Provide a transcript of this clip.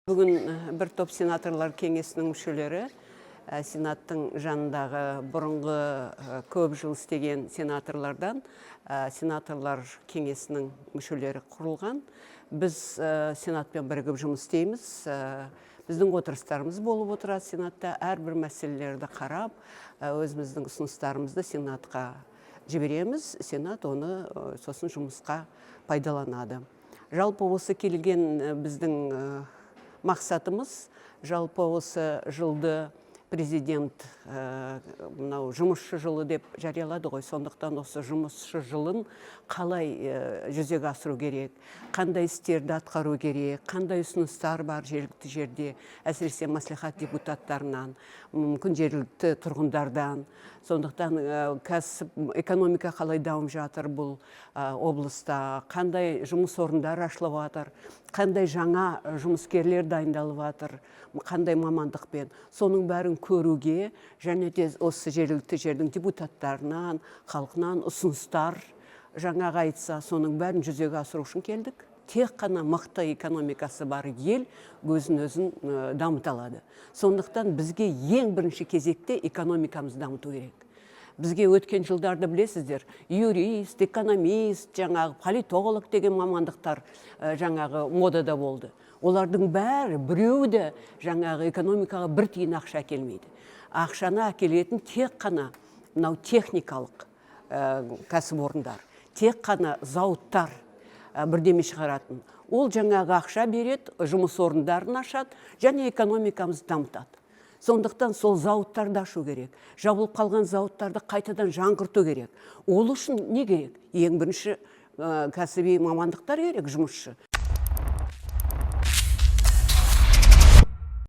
Бүгін бір топ сенаторлар кеңесінің мүшелері, сенаттың жанындағы бұрынғы көп жыл істеген сенаторлардан сенаторлар кеңесінің мүшелері құрылған. Біз сенатпен бірігіп жұмыс істейміз. Біздің отырыстарымыз болып отырады сенатта. Әрбір мәселелерді қарап, өзіміздің ұсыныстарымызды сенатқа жібереміз. Сенат оны сосын жұмысқа пайдаланады. Жалпы, осы келген біздің мақсатымыз, жалпы осы жылды президент мынау «Жұмысшы жылы» деп жариялады ғой. Сондықтан осы жұмысшы жылын қалай жүзеге асыру керек, қандай істерді атқару керек, қандай ұсыныстар бар жергілікті жерде, әсіресе мәслихат депутаттарынан, мүмкін, жергілікті тұрғындардан. Сондықтан кәсіп, экономика қалай дамып жатыр бұл облыста, қандай жұмыс орындары ашылып жатыр, қандай жаңа жұмыскерлер дайындалып жатыр, қандай мамандықпен, соның бәрін көруге және де осы жергілікті жердің депутаттарынан, халқынан ұсыныстар жаңағы айтса, соның бәрін жүзеге асыру үшін келдік. Тек қана мықты экономикасы бар ел өзін өзін дамыта алады. Сондықтан бізге ең бірінші кезекте экономикамызды дамыту керек. Бізге өткен жылдарды білесіздер, юрист, экономист, жаңағы политолог деген мамандықтар жаңағы модада болды. Олардың бәрі, біреуі де жаңағы экономикаға бір тиын ақша әкелмейді. Ақшаны әкелетін тек қана мынау техникалық кәсіпорындар, тек қана зауыттар, бірдеме шығаратын. Ол жаңағы ақша береді, жұмыс орындарын ашады және экономикамызды дамытады. Сондықтан сол зауыттарды ашу керек, жабылып қалған зауыттарды қайтадан жаңғырту керек. Ол үшін не керек? Ең бірінші кәсіби мамандықтар керек, жұмысшы.